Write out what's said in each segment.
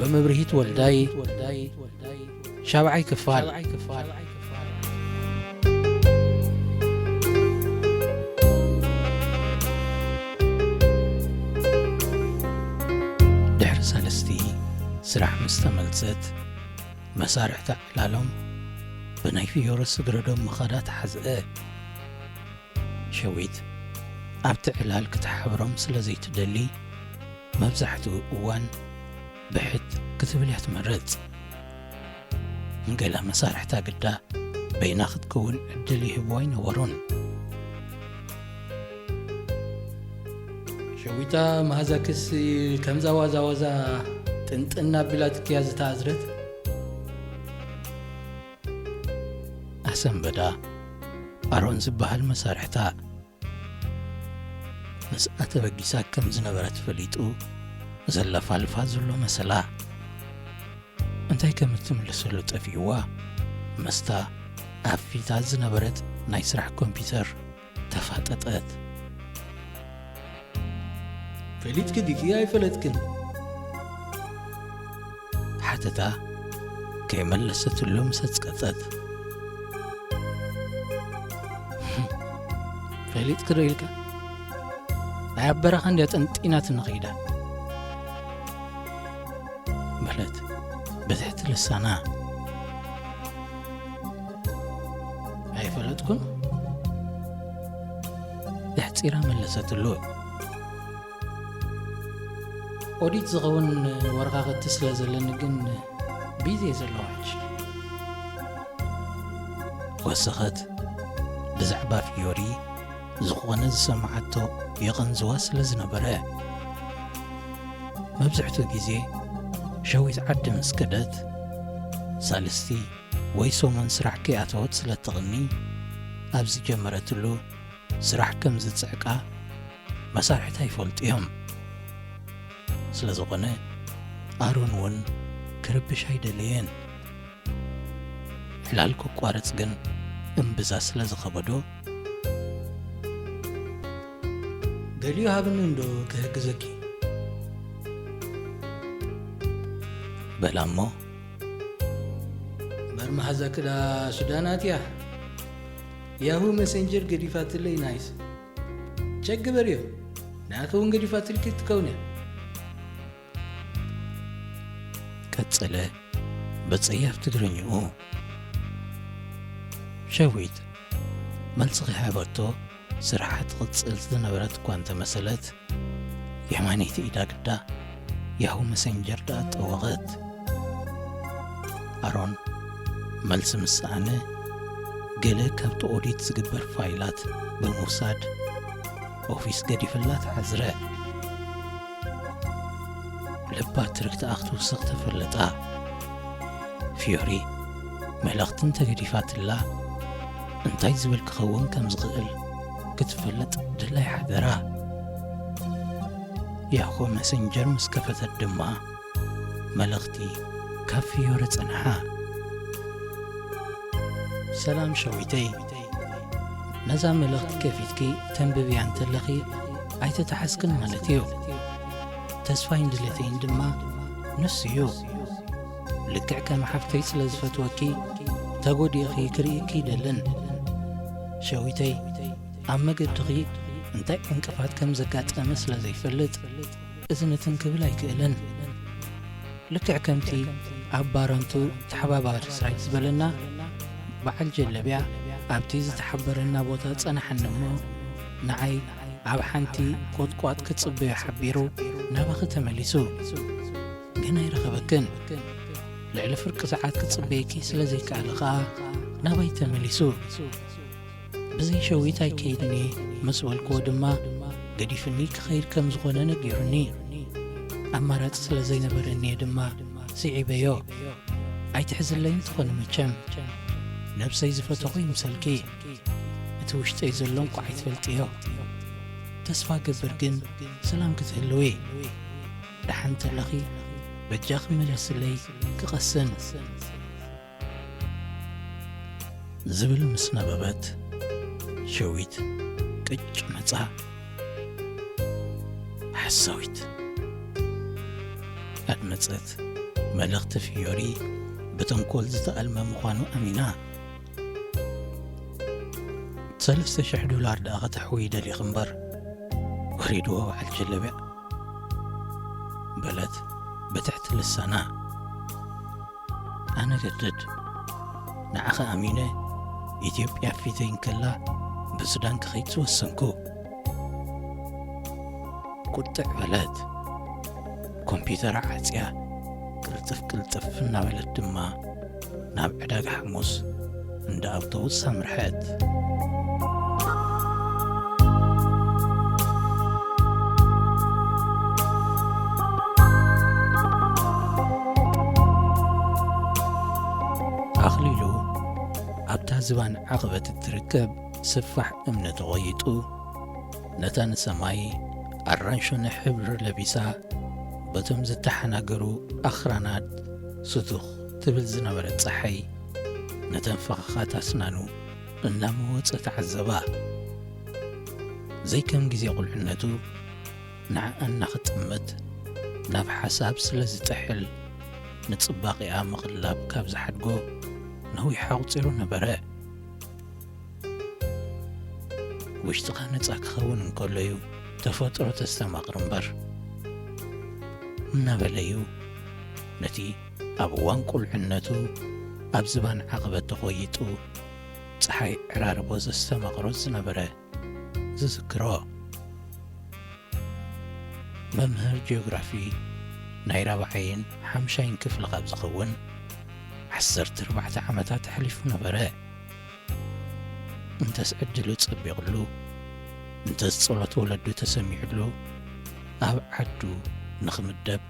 ብመብርሂት ወልዳይ፣ ሻብዓይ ክፋል። ድሕሪ ሰለስቲ ስራሕ ምስ ተመልሰት፣ መሳርሕታ ዕላሎም ብናይ ፍዮሪ ስግረዶም ምኻዳ ተሓዝአ። ሸዊት ኣብቲ ዕላል ክትሓብሮም ስለ ዘይትደሊ፣ መብዛሕትኡ እዋን ብሕት ክትብል እያ ትመርጽ። ገለ መሳርሕታ ግዳ በይና ክትከውን ዕድል ይህብዋ ኣይነበሩን። ሸዊታ መሃዛክስ ከምዛ ዋዛ ዋዛ ጥንጥን ኣቢላ ትክያ ዝተኣዝረት። ኣሰንበዳ ኣሮን ዝበሃል መሳርሕታ ምስኣ ተበጊሳ ከም ዝነበረት ፈሊጡ ዘለፋልፋ ዘሎ መሰላ። እንታይ ከም እትምልሰሉ ጠፊእዋ፣ ምስታ ኣብ ፊታ ዝነበረት ናይ ስራሕ ኮምፒውተር ተፋጠጠት። ፈሊጥኪ ዲኪ ኣይፈለጥክን? ሓተታ ከይመለሰትሉ ምስ ኣጽቀጠት። ፈሊጥኪ ዶ ኢልካ? ናይ ኣብ በረኻ እንድያ ጠንጢናትኒ ኸይዳ። በለት ብትሕቲ ልሳና። ኣይፈለጥኩን? የሕጺራ መለሰትሉ። ኦዲት ዝኸውን ወረቓቕቲ ስለ ዘለኒ ግን ቢዚ እየ ዘለኹ ሕጂ። ወሰኸት ብዛዕባ ፍዮሪ ዝኾነ ዝሰምዓቶ የቐንዝዋ ስለ ዝነበረ። መብዝሕትኡ ግዜ ሸዊት ዓዲ ምስ ከደት፣ ሳልስቲ ወይ ሰሙን ስራሕ ከይኣተወት ስለ ትቕኒ፣ ኣብ ዝጀመረትሉ ስራሕ ከም ዝጽዕቃ መሳርሕታ ይፈልጡ እዮም። ስለ ዝኾነ ኣሮን እውን ክርብሽ ኣይደለየን። ዕላል ክቋረጽ ግን እምብዛ ስለ ዝኸበዶ፣ ገሊኡ ሃብኒ እንዶ ክህግዘኪ? በላ እሞ፣ እምበር መሓዛኪ ዳ ሱዳናት እያ። ያሁ መሰንጀር ገዲፋትለይ ናይስ። ቸክ ግበርዮ። ንኣኺ እውን ገዲፋትልኪ ትከውን እያ። ቀጸለ ብጸያፍ ትግርኝኡ። ሸዊት መልሲ ከይሃበቶ ስርሓ ትቕጽል ዝነበረት እኳ እንተመሰለት፣ የማነይቲ ኢዳ ግዳ ያሁ መሰንጀር ደኣ ጠወቐት። ኣሮን መልሲ ምስ ሰኣነ፣ ገለ ካብቲ ኦዲት ዝግበር ፋይላት ብምውሳድ ኦፊስ ገዲፍላ ተሓዝረ። ልባ ትርግትኣ ክትውስኽ ተፈለጣ። ፊዮሪ መልእኽቲ እንተገዲፋትላ፣ እንታይ ዝብል ክኸውን ከም ዝኽእል ክትፈልጥ ድላይ ሓደራ። ያሆ መሰንጀር ምስ ከፈተት ድማ፣ መልእኽቲ ካብ ፊዮሪ ጸንሓ። ሰላም ሸዊተይ፣ ነዛ መልእኽቲ ከፊትኪ ተንብብያ እንተለኺ ኣይተተሓዝክን ማለት እዩ። ተስፋይን ድሌተይን ድማ ንሱ እዩ። ልክዕ ከም ሓፍተይ ስለ ዝፈትወኪ፣ ተጎዲእኺ ክርእየኪ ይደልን። ሸዊተይ፣ ኣብ መገድኺ እንታይ ዕንቅፋት ከም ዘጋጠመ ስለ ዘይፈልጥ፣ እዝንትን ክብል ኣይክእልን። ልክዕ ከምቲ ኣብ ባረንቱ ተሓባባሪ ስራይት ዝበለና፣ በዓል ጀለብያ ኣብቲ ዝተሓበረና ቦታ ጸናሓኒ እሞ፣ ንዓይ ኣብ ሓንቲ ቁጥቋጥ ክጽበዮ ሓቢሩ ናባኺ ተመሊሱ። ግን ኣይረኸበክን። ልዕሊ ፍርቂ ሰዓት ክጽበየኪ ስለ ዘይከኣለ ከኣ ናባይ ተመሊሱ። ብዘይ ሸዊት ኣይከይድን እየ ምስ በልክዎ ድማ፣ ገዲፍኒ ክኸይድ ከም ዝኾነ ነጊሩኒ። ኣማራጺ ስለ ዘይነበረኒ እየ ድማ ስዒበዮ። ኣይትሕዝለይን ትኾኒ መቸም። ነብሰይ ዝፈተኹ ይምሰልኪ። እቲ ውሽጠይ ዘሎ እንኳዕ ኣይትፈልጥዮ። ተስፋ ገብር ግን ሰላም ክትህልዊ። ደሓን ተለኺ በጃኺ መለስለይ ክቐስን። ዝብል ምስ ነበበት፣ ሸዊት ቅጭ መጻ። ሓሳዊት ኣድመጸት። መልእኽቲ ፍዮሪ ብተንኮል ዝተኣልመ ምዃኑ ኣሚና። "ሰለስተ ሽሕ ዶላር ደኣ ከተሕውዪ ደሊኺ እምበር፣ ወሪድዎ በዓል ጀለቢያ?" በለት ብትሕቲ ልሳና። ኣነ ገድድ ንዓኻ ኣሚነ ኢትዮጵያ ፊተይ እንከላ ብሱዳን ክኸይድ ዝወሰንኩ። ቁጥዕ በለት። ኮምፒውተራ ዓጽያ ቅልጥፍ ቅልጥፍ እናበለት ድማ ናብ ዕዳጋ ሓሙስ እንዳ ኣውቶቡስ ኣምርሐት። ኣኽሊሉ ኣብታ ዝባን ዓቐበት እትርከብ ስፋሕ እምኒ ተቖይጡ፣ ነታ ንሰማይ ኣራንሾነ ሕብሪ ለቢሳ በቶም ዝተሓናገሩ ኣኽራናት ስቱኽ ትብል ዝነበረት ጸሓይ ነተን ፈኸኻት ኣስናኑ እናመወጸ ተዓዘባ። ዘይከም ግዜ ቁልዕነቱ ንዓኣ እናኽጥምት ናብ ሓሳብ ስለ ዝጥሕል፣ ንጽባቐኣ ምቕላብ ካብ ዝሓድጎ ነዊሕ ኣቑጺሩ ነበረ። "ውሽጥኻ ነጻ ክኸውን እንከሎ እዩ ተፈጥሮ ተስተማቕር እምበር" እናበለ እዩ ነቲ ኣብ እዋን ቁልዕነቱ ኣብ ዝባን ዓቐበት ተኾይጡ ጸሓይ ዕራርቦ ዘስተማቕሮ ዝነበረ ዝዝክሮ። መምህር ጂኦግራፊ ናይ ራብዓይን ሓምሻይን ክፍሊ ካብ ዝኸውን ዓሰርተ ኣርባዕተ ዓመታት ኣሕሊፉ ነበረ። እንተስ ዕድሉ ጸቢቕሉ፣ እንተስ ጸሎት ወለዱ ተሰሚዕሉ፣ ኣብ ዓዱ ንኽምደብ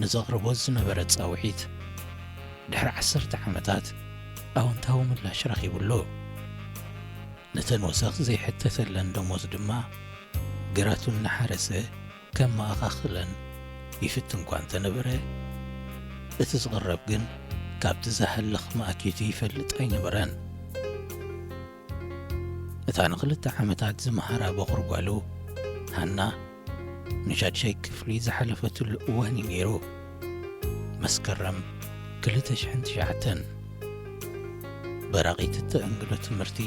ንዘቕርቦ ዝነበረ ጻውዒት፣ ድሕሪ ዓሰርተ ዓመታት ኣወንታዊ ምላሽ ረኺቡሉ። ነተን ወሰኽ ዘይሕተተለን ደሞዝ ድማ ግራቱ እናሓረሰ ከመኣኻኽለን ይፍትን እኳ እንተነበረ፣ እቲ ዝቕረብ ግን ካብቲ ዝሃልኽ ማእኪቱ ይፈልጥ ኣይነበረን። እታ ንኽልተ ዓመታት ዝመሃራ በኹር ጓሉ ሃና ንሻድሻይ ክፍሊ ዝሓለፈትሉ እዋን እዩ ነይሩ። መስከረም ክልተ ሽሕን ትሽዓተን። በራቒት እተእንግዶ ትምህርቲ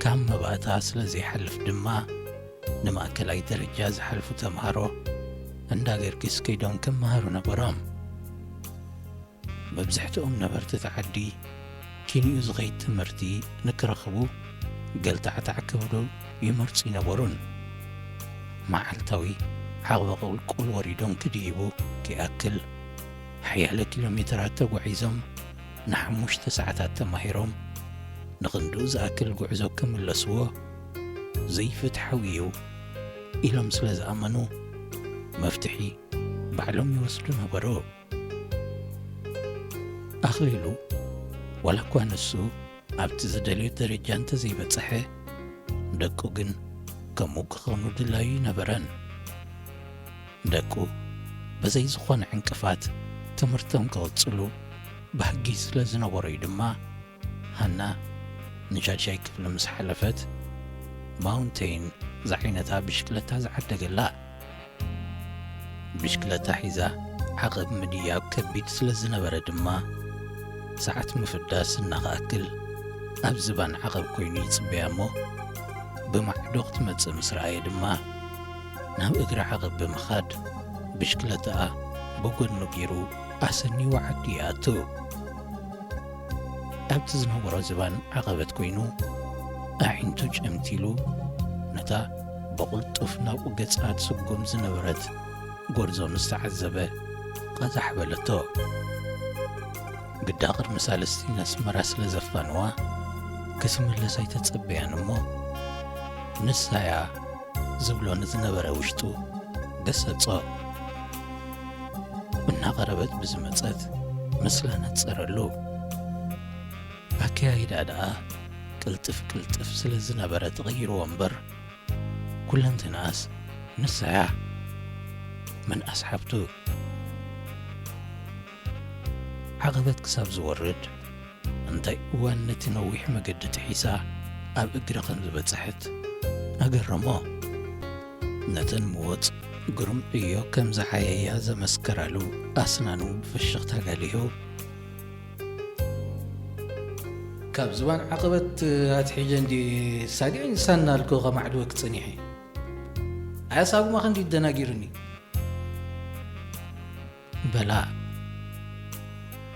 ካብ መባእታ ስለ ዘይሓልፍ ድማ፣ ንማእከላይ ደረጃ ዝሓልፉ ተምሃሮ እንዳ ገርጊስ ከይዶም ክመሃሩ ነበሮም። መብዛሕትኦም ነበርቲ እቲ ዓዲ ኪንኡ ዝኸይድ ትምህርቲ ንክረኽቡ ገልታዕታዕ ክብሉ ይመርጹ ይነበሩን። መዓልታዊ ዓቕቢ ቁልቁል ወሪዶም ክድይቡ ከይኣክል፣ ሓያለ ኪሎ ሜትራት ተጓዒዞም ንሓሙሽተ ሰዓታት ተማሂሮም፣ ንኽንድኡ ዝኣክል ጉዕዞ ክምለስዎ ዘይፍትሓዊ እዩ ኢሎም ስለ ዝኣመኑ፣ መፍትሒ ባዕሎም ይወስዱ ነበሩ። ኣኽሊሉ፣ ዋላ እኳ ንሱ ኣብቲ ዝደልዮ ደረጃ እንተዘይበጽሐ፣ ደቁ ግን ከምኡ ክኾኑ ድላዩ ኣይነበረን። ደቁ ብዘይ ዝኾነ ዕንቅፋት ትምህርቶም ክቕጽሉ ባህጊ ስለ ዝነበሮ እዩ ድማ፣ ሃና ንሻድሻይ ክፍሊ ምስ ሓለፈት፣ ማውንቴን ዝዓይነታ ብሽክለታ ዝዓደገላ። ብሽክለታ ሒዛ ዓቐብ ምድያብ ከቢድ ስለ ዝነበረ ድማ፣ ሰዓት ምፍዳስ እናኸኣክል ኣብ ዝባን ዓቐብ ኮይኑ ይጽበያ እሞ፣ ብማዕዶ ክትመጽእ ምስ ረኣየ ድማ፣ ናብ እግሪ ዓቐብ ብምኻድ፣ ብሽክለታኣ ብጎድኑ ገይሩ ኣሰንዩ ዓዲ ይኣቱ። ኣብቲ ዝነበሮ ዝባን ዓቐበት ኮይኑ፣ ኣዒንቱ ጨምቲሉ፣ ነታ ብቕልጡፍ ናብኡ ገጻ ትስጉም ዝነበረት ጎርዞ ምስ ተዓዘበ፣ ቀዛሕ በለቶ። ግዳ ቅድሚ ሳልስቲ ነስመራ ስለ ዘፋንዋ፣ ክትምለስ ኣይተጸበያን እሞ፣ ንሳያ ዝብሎ ንዝነበረ ውሽጡ ገሰጾ። እናቐረበት ብዝመጸት ምስላ ነጸረሉ። ኣከያይዳ ደኣ ቅልጥፍ ቅልጥፍ ስለ ዝነበረ ተቐይርዎ እምበር፣ ኩለንትናኣስ ንሳያ። መን ኣስሓብቱ? ዓቐበት ክሳብ ዝወርድ፣ እንታይ እዋን ነቲ ነዊሕ መገዲ ጥሒሳ ኣብ እግሪ ከም ዝበጽሐት ኣገረሞ። ነተን ምወጽ ግሩም ዕዮ ከም ዝዓየያ ዘመስከራሉ ኣስናኑ ብፍሽኽታ ገሊሑ፣ ካብ ዝባን ዓቐበት ኣትሒጀ እንዲ ሳጊዕ ንሳና ልኮ ከማዕድወ ክጸኒሐ። ኣያሳጉማ ክንዲ ደናጊርኒ። በላ።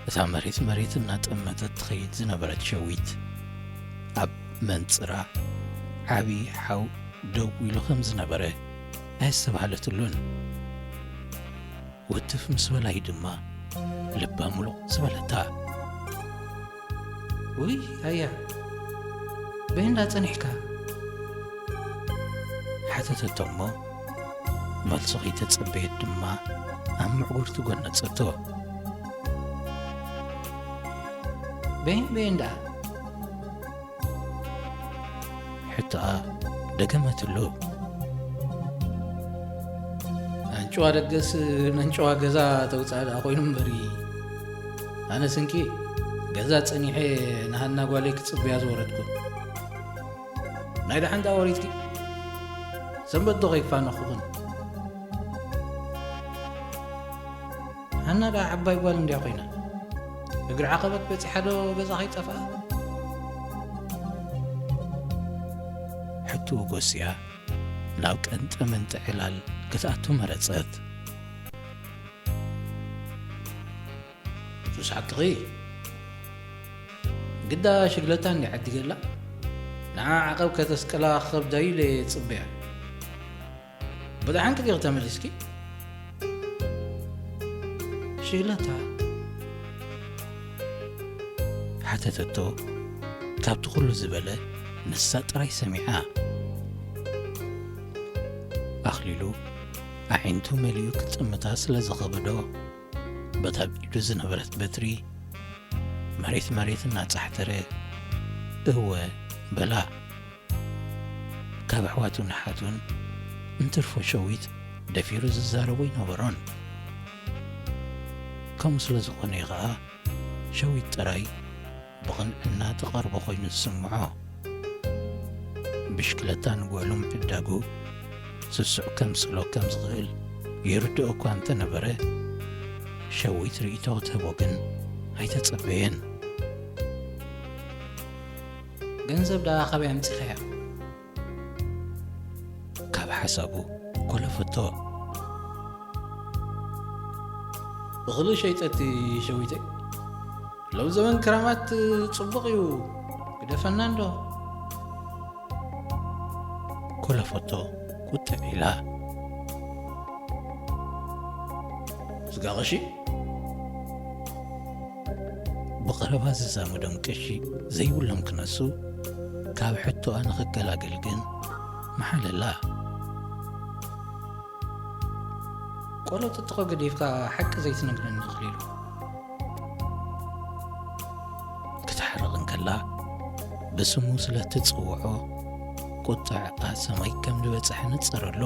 እታ መሬት መሬት እናጠመተት ትኸይድ ዝነበረት ሸዊት፣ ኣብ መንጽራ ዓቢ ሓው ደው ኢሉ ከም ዝነበረ ኣየስተብሃለትሉን። ውትፍ ምስ በላይ ድማ ልባ ሙሉቕ ዝበለታ። ውይ ኣያ፣ በይንዳ ጸኒሕካ? ሓተተቶ እሞ፣ መልሱ ከይተጸበየት ድማ ኣብ ምዕጉርቲ ጎነጸቶ። በይን በይን ደኣ? ሕቶኣ ደገመትሉ። ኣንጭዋ ደገስ ነንጭዋ ገዛ ተውፅኣ ደኣ ኮይኑ እምበሪ፣ ኣነ ስንቂ ገዛ ፀኒሐ ንሃና ጓለይ ክፅበያ ዝወረድኩ። ናይ ደሓን ደኣ ወሪድኪ? ሰንበት ዶ ከይፋነኹኽን? ሃና ደኣ ዓባይ ጓል እንድያ ኮይና፣ እግሪ ዓቐበት በጺሓ ዶ ገዛ ከይጠፍኣ? ሕትኡ ጎስያ ናብ ቀንጠ መንጠ ዕላል ክትኣቱ መረጸት። ሱስ ሓቅኺ፣ ግዳ ሽግለታ እንዲ ዓዲ ገላ፣ ንዓ ዓቐብ ከተስቀላ ክኸብዳ ኢለ ጽበያ። ብደሓንኪ ዲኺ ተመሊስኪ? ሽግለታ? ሓተተቶ፣ ካብቲ ኩሉ ዝበለ ንሳ ጥራይ ሰሚዓ። ኣኽሊሉ ኣዒንቱ መሊኡ ክጥምታ ስለ ዝኸበዶ፣ በታ ኣብ ኢዱ ዝነበረት በትሪ መሬት መሬት እናጻሕተረ፣ እወ በላ። ካብ ኣሕዋቱን ኣሓቱን እንትርፎ ሸዊት ደፊሩ ዝዛረቦ ኣይነበሮን። ከምኡ ስለ ዝኾነ እዩ ኸኣ ሸዊት ጥራይ ብቕንዕና ትቐርቦ ኮይኑ ዝስምዖ። ብሽክለታ ንጓሉ ምዕዳጉ ስሱዕ ከምስሎ ከም ዝኽእል ይርድኦ እኳ እንተነበረ፣ ሸዊት ርእይቶ ክትህቦ ግን ኣይተጸበየን። ገንዘብ ደኣ ካበይ ኣምጺኻያ? ካብ ሓሳቡ ኮለፈቶ። እኽሊ ሸይጠቲ ሸዊተይ። ሎም ዘበን ክራማት ጽቡቕ እዩ። ግደፈና እንዶ። ኮለፈቶ ቁጥዕ ኢላ። ስጋ ቐሺ? ብቐረባ ዝዛመዶም ቀሺ ዘይብሎም ክነሱ፣ ካብ ሕቶኣ ንኽገላገል ግን መሓለላ። ቆሎ ጥጥቖ ገዲፍካ ሓቂ ዘይትነግረኒ ኣኽሊሉ። ክትሓርቕ እንከላ ብስሙ ስለ ትጽውዖ፣ ቁጥዐኣ ሰማይ ከም ዝበጽሐ ነጸረሉ።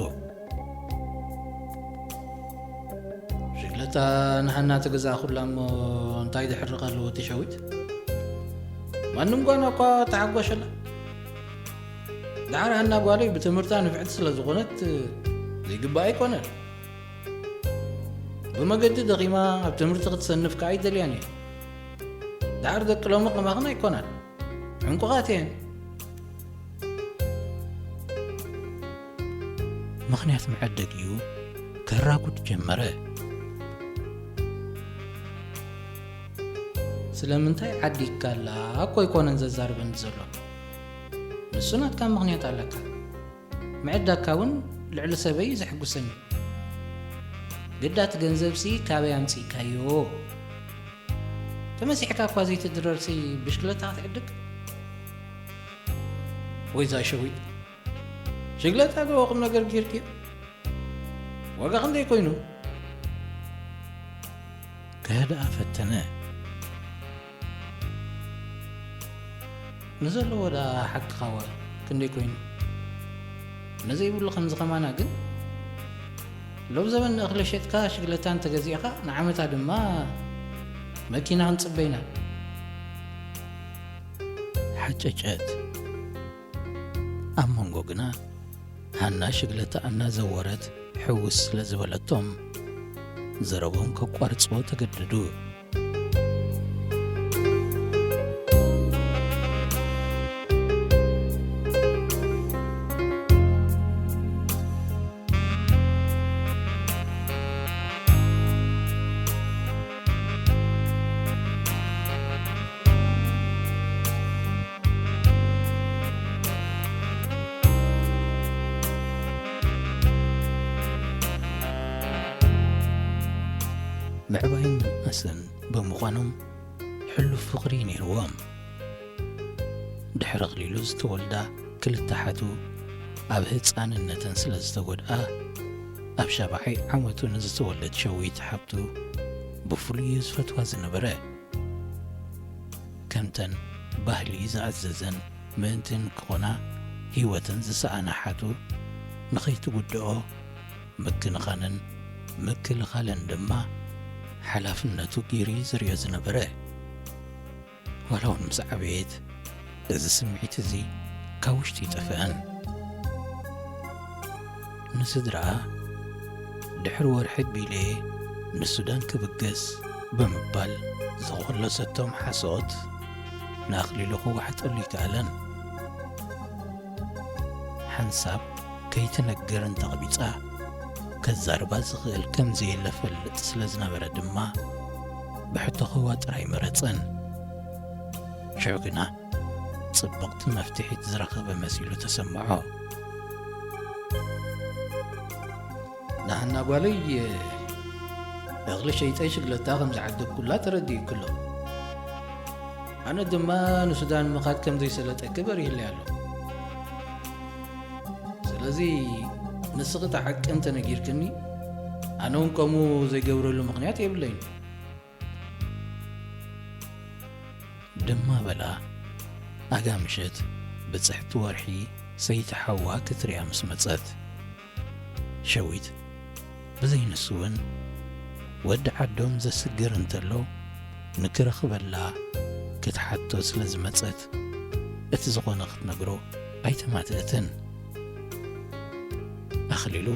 ሽግለታ ንሃና ትግዛእ ኩላ እሞ እንታይ ዘሕርቕ ኣለዎ እቲ ሸዊት? ማንም ጓና እኳ ተሓጎሸላ። ደሓር ሃና ጓለይ ብትምህርታ ንፍዕቲ ስለ ዝኾነት ዘይግባእ ኣይኮነን። ብመገዲ ደኺማ ኣብ ትምህርቲ ክትሰንፍ ከኣ ኣይደልያን እየ። ደሓር ደቂ ሎሚ ከማኽን ኣይኮናን። ዕንቁቓት እየን። ምኽንያት መዐደጊኡ ከራጉድ ጀመረ። ስለምንታይ ዓዲግካላ እኮ ኣይኮነን ዘዛርበኒ ዘሎ። ንሱ ናትካ ምኽንያት ኣለካ። ምዕዳግካ እውን ልዕሊ ሰበይ እዩ ዘሕጉሰኒ። ግዳ እቲ ገንዘብሲ ካበይ ኣምጺእካዮ? ተመሲሕካ እኳ ዘይትድረርሲ ብሽክለታ ክትዕድግ? ወይዛ ሸዊት፣ ሽግለታ ዶ ቁም ነገር ጌርክዮ? ዋጋ ክንደይ ኮይኑ? ከህድኣ ፈተነ። ንዘለዎ ደኣ ሓቅኻ ወ ክንደይ ኮይኑ? ንዘይብሉ ከምዚ ከማና ግን፣ ሎም ዘበን ንእኽሊ ሸጥካ ሽግለታ እንተገዚእኻ፣ ንዓመታ ድማ መኪና ክንጽበ ኢና። ሓጨጨት። ኣብ መንጎ ግና ሃና ሽግለታ እናዘወረት ሕውስ ስለ ዝበለቶም፣ ዘረቦም ከቋርጽዎ ተገደዱ። ምዕባይን ምንኣስን ብምዃኖም፣ ሕሉፍ ፍቕሪ ነይርዎም። ድሕሪ ኣኽሊሉ ዝተወልዳ ክልተ ሓቱ ኣብ ህጻንነተን ስለ ዝተጎድኣ፣ ኣብ ሻብዓይ ዓመቱ ንዝተወልደት ሸዊት ሓብቱ ብፍሉይ እዩ ዝፈትዋ ዝነበረ። ከምተን ባህሊ ዝኣዘዘን ምእንቲ ንክኾና ህይወተን ዝሰኣና ሓቱ ንኸይትጉድኦ ምክንኻንን ምክልኻልን ድማ ሓላፍነቱ ገይሩ እዩ ዝርእዮ ዝነበረ። ዋላ እውን ምስ ዓበየት፣ እዚ ስምዒት እዚ ካብ ውሽጢ ኣይጠፍአን። ንስድራኣ፣ ድሕሪ ወርሒ ኣቢለ ንሱዳን ክብገስ ብምባል ዝቖለሰቶም ሓሶት ንኣኽሊሉ ክወሓጠሉ ኣይከኣለን። ሓንሳብ ከይትነግር እንተቐቢጻ፣ ከዛርባ ዝኽእል ከም ዘየለ ፈልጥ ስለ ዝነበረ ድማ፣ ብሕቶ ክዋጥር ኣይመረጸን። ሽዑ ግና ጽብቕቲ መፍትሒት ዝረኸበ መሲሉ ተሰምዖ። ንሃና ጓለይ እኽሊ ሸይጠ ሽግለታ ከም ዝዓደግኩላ ተረዲእኩ ኣሎ። ኣነ ድማ ንሱዳን ምኻድ ከም ዘይሰለጠኪ በሪህለይ ኣሎ። ስለዚ ንስኺ እቲ ሓቂ እንተነጊርክኒ፣ ኣነ እውን ከምኡ ዘይገብረሉ ምኽንያት የብለይን። ድማ በላ፣ ኣጋ ምሸት ብጽሕቲ ወርሒ ሰይቲ ሓዋ ክትሪኣ ምስ መጸት። ሸዊት ብዘይ ንሱ እውን ወዲ ዓዶም ዘስግር እንተሎ ንክረኽበላ ክትሓቶ ስለ ዝመጸት፣ እቲ ዝኾነ ክትነግሮ ኣይተማትእትን። ኣኽሊሉ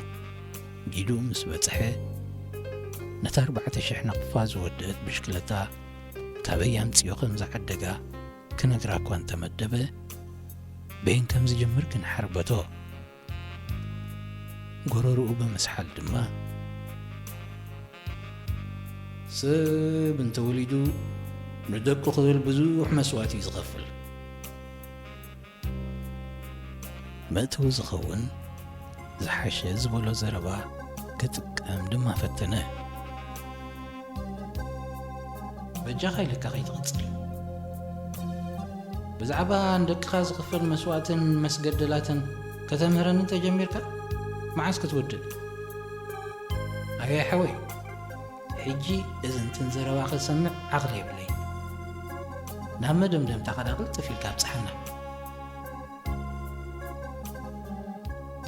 ጊዱ ምስ በጽሐ፣ ነታ ኣርባዕተ ሽሕ ናቕፋ ዝወደአት ብሽክለታ ካበይ ኣምጺኡ ከም ዝዓደጋ ክነግራ እኳ እንተመደበ፣ በየን ከም ዝጅምር ግን ሓርበቶ። ጎረርኡ ብምስሓል ድማ፣ ሰብ እንተወሊዱ ንደቁ ክብል ብዙሕ መስዋእቲ እዩ ዝኸፍል። መእተዊ ዝኸውን ዝሓሸ ዝበሎ ዘረባ ክጥቀም ድማ ፈተነ። በጃኻ ኢለካ ከይትቕጽል። ብዛዕባ ንደቅኻ ዝኽፈል መስዋእትን መስገደላትን ከተምህረኒ እንተጀሚርካ፣ መዓስ ክትውድእ? ኣየ ሓወይ፣ ሕጂ እዝንትን ዘረባ ክሰምዕ ዓቕሊ የብለይን። ናብ መደምደምታኻ ደኣ ቅልጥፍ ኢልካ ኣብጽሓና።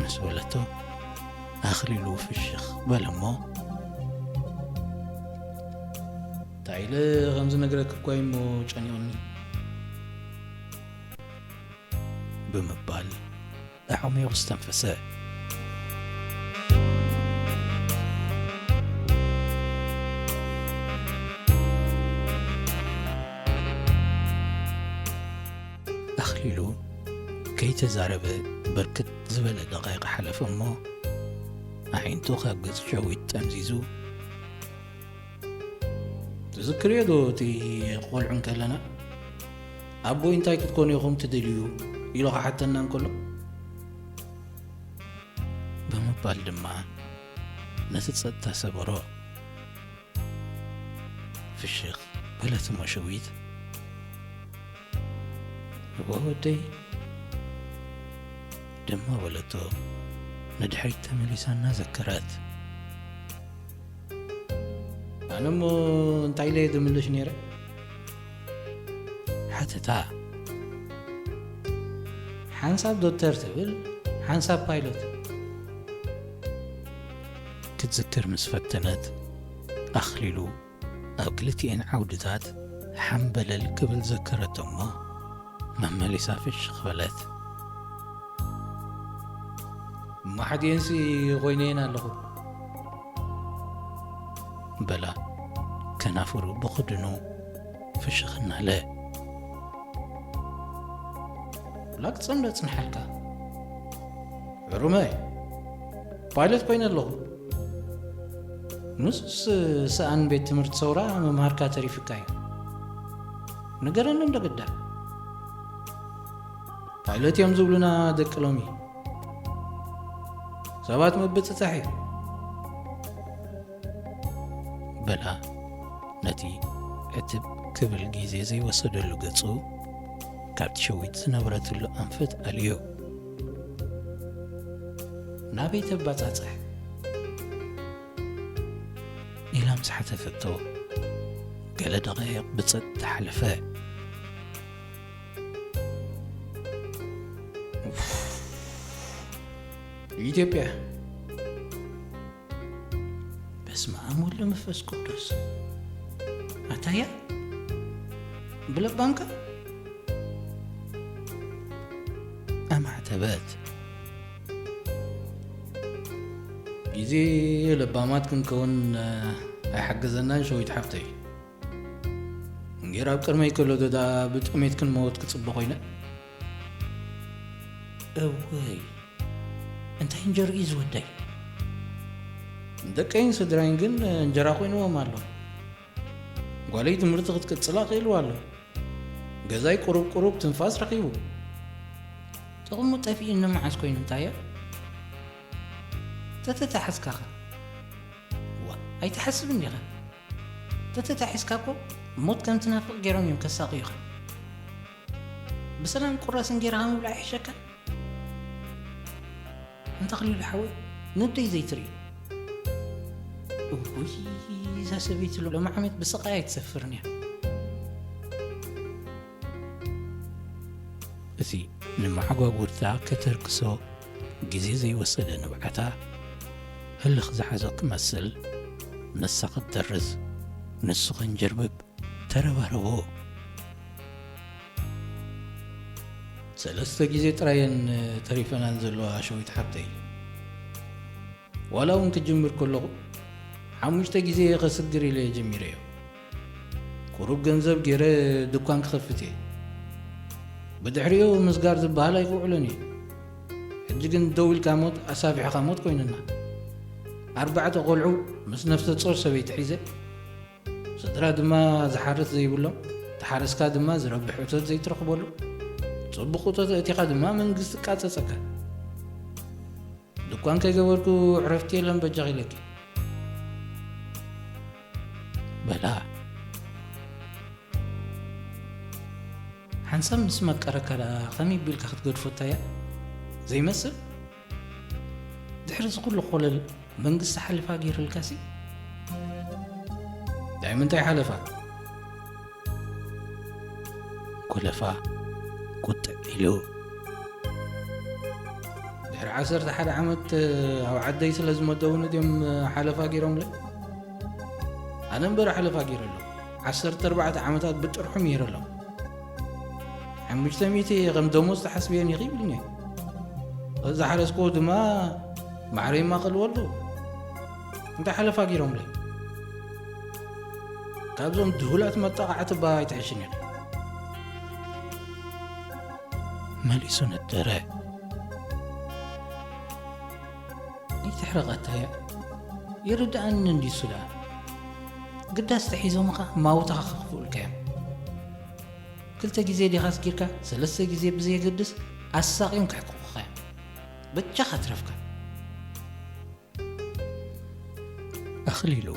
ምስ በለቶ፣ ኣኽሊሉ ፍሽኽ በለ እሞ፣ እንታይ ኢለ ከም ዝነግረኪ እኳ እዩ እሞ ጨኒቑኒ። ብምባል ኣዕሚቑ ዝተንፈሰ። ኣኽሊሉ ከይተዛረበ ብርክት ዝበለ ደቓይቕ ሓለፈ እሞ፣ ኣዒንቱ ካብ ገጽ ሸዊት ጠምዚዙ፣ ትዝክርዮ ዶ እቲ ቆልዑ እንከለና፣ "ኣቦይ እንታይ ክትኮኑ ኢኹም ትደልዩ?" ኢሉ ክሓተና እንከሎ? ብምባል ድማ ነቲ ጸጥታ ሰበሮ። ፍሽኽ በለት እሞ ሸዊት፣ "እወ ወደይ" ድማ በለቶ፣ ንድሕሪት ተመሊሳ እናዘከረት። ኣነ እሞ እንታይ ኢለ እየ ዝምልሽ ነይረ? ሓተታ። ሓንሳብ ዶክተር ትብል፣ ሓንሳብ ፓይሎት። ክትዝክር ምስ ፈተነት፣ ኣኽሊሉ ኣብ ክልቲኤን ዓውድታት ሓምበለል ክብል ዘከረቶ እሞ፣ መመሊሳ ፍሽኽ በለት። እሞ ሓዲኤንሲ ኮይነየን ኣለኹ። በላ ከናፍሩ ብኽድኑ ፍሽኽ እናለ። ላክ ጸምዶ ጽንሓልካ። ሕሩመይ፣ ፓይለት ኮይነ ኣለኹ። ንሱስ ሰኣን ቤት ትምህርቲ ሰውራ ምምሃርካ ተሪፍካ እዩ። ንገረኒ እንዶ ግዳ። ፓይለት እዮም ዝብሉና ደቂ ሎሚ። ሰባት ምብጽጻሕ እዩ። በላ ነቲ ዕትብ ክብል ግዜ ዘይወሰደሉ ገጹ ካብቲ ሸዊት ዝነበረትሉ ኣንፈት ኣልዮ። ናበይ ተባጻጽሕ? ኢላ ምስ ሓተተቶ ገለ ደቓይቕ ብጸጥታ ሓለፈ። ኡፍ። ኢትዮጵያ። በስመ ኣብ ወወልድ ወመንፈስ ቅዱስ። ኣታያ ብለባምካ ኣማዕተበት። ግዜ ለባማት ክንከውን ኣይሓገዘናን ሸዊት ሓፍተይ። እንጌራ ኣብ ቅድመይ ከሎ ዶ ደኣ ብጥሜት ክንመውት ክጽበ ኮይነ? እወይ፣ እንታይ እንጀርኡ እዩ ዝወደይ? ንደቀይን ስድራይን ግን እንጀራ ኮይንዎም ኣሎ። ጓለይ ትምህርቲ ክትቅጽላ ክኢልዋ ኣሎ። ገዛይ ቁሩብ ቁሩብ ትንፋስ ረኺቡ። ጥቕሙ ጠፊኡኒ መዓስ ኮይኑ እንታየ? ተተታሕዝካኸ? ዋ፣ ኣይትሓስብን ዲኻ? ተተታሒዝካ እኮ ሞት ከም ትናፍቕ ገይሮም እዮም ከሳቕዩኻ። ብሰላም ቁራስ እንጌራኻ ምብላዕ ይሕሸካ። እንተ ኣኽሊሉ ሓወይ፣ ንደይ ዘይትርኢ። እውይ፣ እዛ ሰበይቲ ሎሚ ዓመት ብስቓይ ኣይትሰፍርን እያ። እቲ ንመዓጓጉርታ ከተርክሶ ግዜ ዘይወሰደ ንብዓታ፣ ህልኽ ዝሓዞ ክመስል፣ ንሳ ክትደርዝ፣ ንሱ ከንጀርብብ ተረባረቦ። ሰለስተ ግዜ ጥራየን ተሪፈናን ዘለዋ ሸዊት ሓብተይ። ዋላ እውን ክጅምር ከለኹ ሓሙሽተ ግዜ እየ ከስግር ኢለ ጀሚረዮ። ቁሩብ ገንዘብ ገይረ ድኳን ክኸፍት እየ። ብድሕሪኡ ምስጋር ዝበሃል ኣይክውዕሎን እየ። ሕጂ ግን ደው ኢልካ ሞት ኣሳፊሕካ ሞት ኮይኑና። ኣርባዕተ ቆልዑ ምስ ነፍሰ ጾር ሰበይቲ ሒዘ፣ ስድራ ድማ ዝሓርስ ዘይብሎም፣ ተሓረስካ ድማ ዝረብሕ እቶት ዘይትረኽበሉ፣ ጽቡቕ እቶት ኣእቲኻ ድማ መንግስቲ ቃጸጸካ። ድኳን ከይገበርኩ ዕረፍቲ የለን በጃኺ ኢለኪ። በላ። ሓንሳብ ምስ መቀረካ ደኣ ከመይ ቢልካ ክትገድፎ እታያ? ዘይመስል? ድሕሪ እዚ ኩሉ ኮለል መንግስቲ ሓለፋ ገይሩልካሲ? ናይ ምንታይ ሓለፋ? ኮለፋ ቁጥዕ ኢሉ። ድሕሪ ዓሰርተ ሓደ ዓመት ኣብ ዓደይ ስለ ዝመደቡኒ ድዮም ሓለፋ ገይሮምለይ? ኣነ እምበር ሓለፋ ገይረሎም። ዓሰርተ ኣርባዕተ ዓመታት ብጥርሑ ምሂረሎም። ሓሙሽተ ሚእቲ ከም ደሞዝ ተሓስብየን ኢኺ ይብልኒ። ዝሓረስክዎ ድማ ማዕረይ ማኸልዎ ኣለዉ። እንታይ ሓለፋ ገይሮምለይ? ካብዞም ድሁላት መጣቓዕቲ እባ ኣይትሕሽን ኢኺ። መሊሱ ነደረ። ኣይትሕረቐ ኣታያ፣ ይርድኣኒ እንድዩ እሱ ደኣ። ግዳስ ተሒዞምኻ ማውታኻ ከኽፍኡልካ እዮም። ክልተ ግዜ ዲኻ ኣስጊርካ፣ ሰለስተ ግዜ ብዘየገድስ ኣሳቕዮም ከሕቅቑኻ እዮም። በጃኻ ትረፍካ። ኣኽሊሉ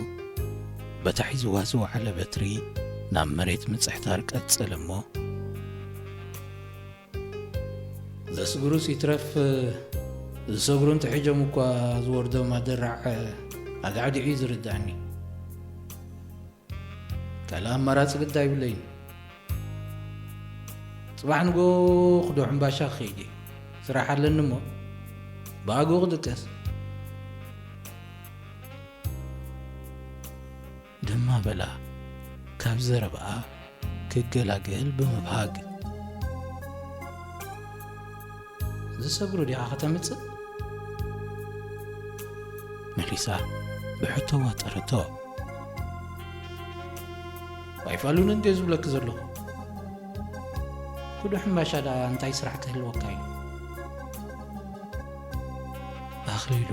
በታ ሒዝዋ ዝወዓለ በትሪ ናብ መሬት ምጽሕታር ቀጸለ እሞ፣ ዘስግሩስ ይትረፍ፣ ዝሰግሩ እንተሒዞም እኳ ዝወርዶም ኣደራዕ ኣጋዕዲዑ እዩ ዝርድኣኒ። ካልእ ኣማራጺ ግዳ ኣይብለይን። ጽባሕ ንግሆ ክዶ ሕምባሻ ክኸይድ እየ። ስራሕ ኣለኒ እሞ ብኣግኡ ክድቀስ። ደማ በላ ካብ ዘረባኣ ክገላገል ብምብሃግ። ዝሰግሩ ዲኻ ከተምጽእ? መሊሳ ብሕቶ ዋጠረቶ። ኣይፋሉን እንድየ ዝብለኪ ዘለኹ። ኩዱ ሕምባሻ ደኣ እንታይ ስራሕ ክህልወካ ኢሉ? ኣኽሊሉ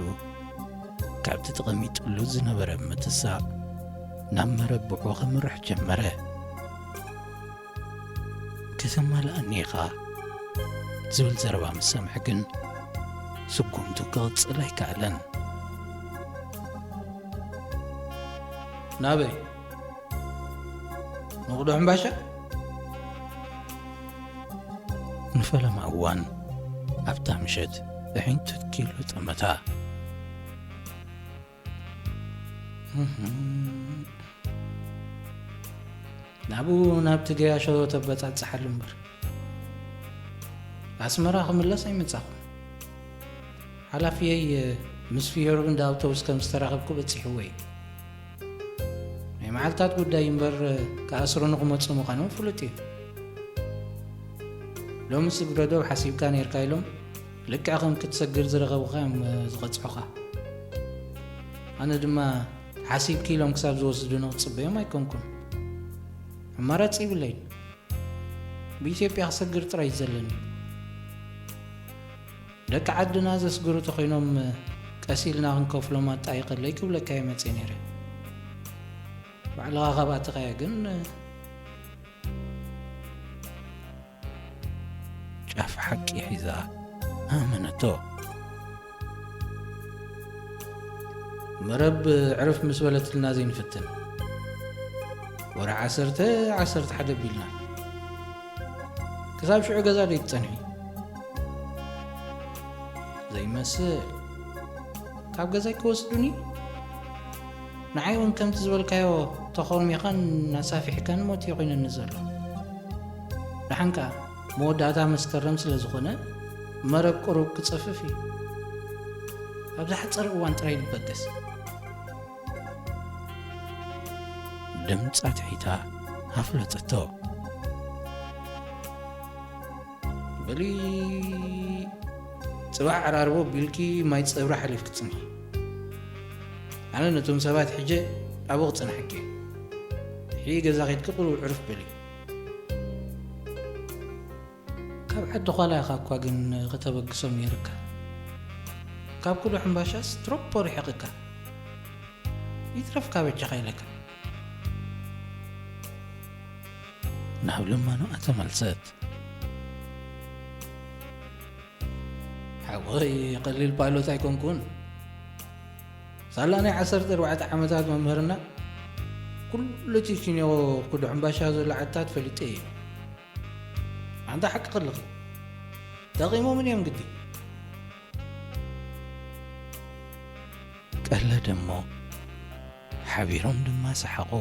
ካብቲ ተቐሚጥሉ ዝነበረ ምትሳእ ናብ መረብሑ ከምርሕ ጀመረ። "ክተማልኣኒ ኢኻ" ዝብል ዘረባ ምስ ሰምዐ ግን ስጉምቱ ክቕጽል ኣይከኣለን። "ናበይ?" ንቑዶ ሕምባሻ? ንፈለማ እዋን ኣብታ ምሸት ኣዒንቱ ትኪሉ ጠመታ። እህም። ናብኡ ናብቲ ገያሾ ተበጻጽሓሉ እምበር። ኣስመራ ክምለስ ኣይመጻኹን። ሓላፍየይ ምስ ፍዮርብ እንዳ ኣውቶቡስ ከም ዝተራኸብኩ በጺሕዎ እዩ። ናይ መዓልታት ጉዳይ እምበር ክኣስሩኒ ክመጹ ምዃኖም ፍሉጥ እዩ። ሎምስ እግረ ዶብ ሓሲብካ ነይርካ ኢሎም ልክዕ ከም ክትሰግር ዝረኸቡኻ እዮም ዝቐጽዑኻ። ኣነ ድማ ሓሲብኪ ኢሎም ክሳብ ዝወስዱኒ ክጽበዮም ኣይኮንኩን። ኣማራጺ ይብለይን። ብኢትዮጵያ ክሰግር ጥራይ እዩ ዘለኒ። ደቂ ዓድና ዘስግሩ ተኾይኖም ቀስ ኢልና ክንከፍሎም ኣጣይቐለይ ክብለካ እየ መፅእ ነይረ። ባዕልኻ ካብ ኣተኻዮ ግን ጫፍ ሓቂ ሒዛ ኣመነቶ። መረብ ዕርፍ ምስ በለትልና ዘይንፍትን። ወርሒ ዓሰርተ፣ ዓሰርተ ሓደ ኣቢልና። ክሳብ ሽዑ ገዛ ደይትጸንሒ? ዘይመስል። ካብ ገዛይ ክወስዱኒ? ንዓይ እውን ከምቲ ዝበልካዮ ተኾርሚኻን ኣሳፊሕካን ሞት እዩ ኮይነኒ ዘሎ። ደሓን ከኣ መወዳእታ መስከረም ስለ ዝኾነ መረብ ቁሩብ ክጸፍፍ እዩ። ኣብ ዝሓጸረ እዋን ጥራይ ንበገስ። ድምጻ ትሒታ ኣፍለጠቶ። በሊ ጽባሕ ዕራርቦ ቢልኪ ማይ ጸብሪ ሓሊፍኪ ጽንሒ። ኣነ ነቶም ሰባት ሕጀ ኣብኡ ክጽንሓኪ እየ። ድሕሪ ገዛ ኬድኪ ቁሩብ ዕርፍ በሊ። ካብ ዓዲ ዃላ ኢኻ እኳ ግን ከተበግሶም ነይርካ። ካብ ኩሉ ሕምባሻስ ትሮፖ ርሒቕካ። ይትረፍካ በጃኻ ኢለካ። ናብ ልመናኣ ተመልሰት። ሓወይ፣ ቀሊል ፓይሎት ኣይኮንኩን። ሳላ ናይ ዓሰርተ ኣርባዕተ ዓመታት መምህርና፣ ኩሉ ቺቺንዮ ኩዱ ሕምባሻ ዘሎ ዓድታት ፈሊጠ እየ። ኣንታ ሓቂ ከለኺ፣ ጠቒሞምን እዮም ግዲ። ቀለደ እሞ ሓቢሮም ድማ ሰሓቑ።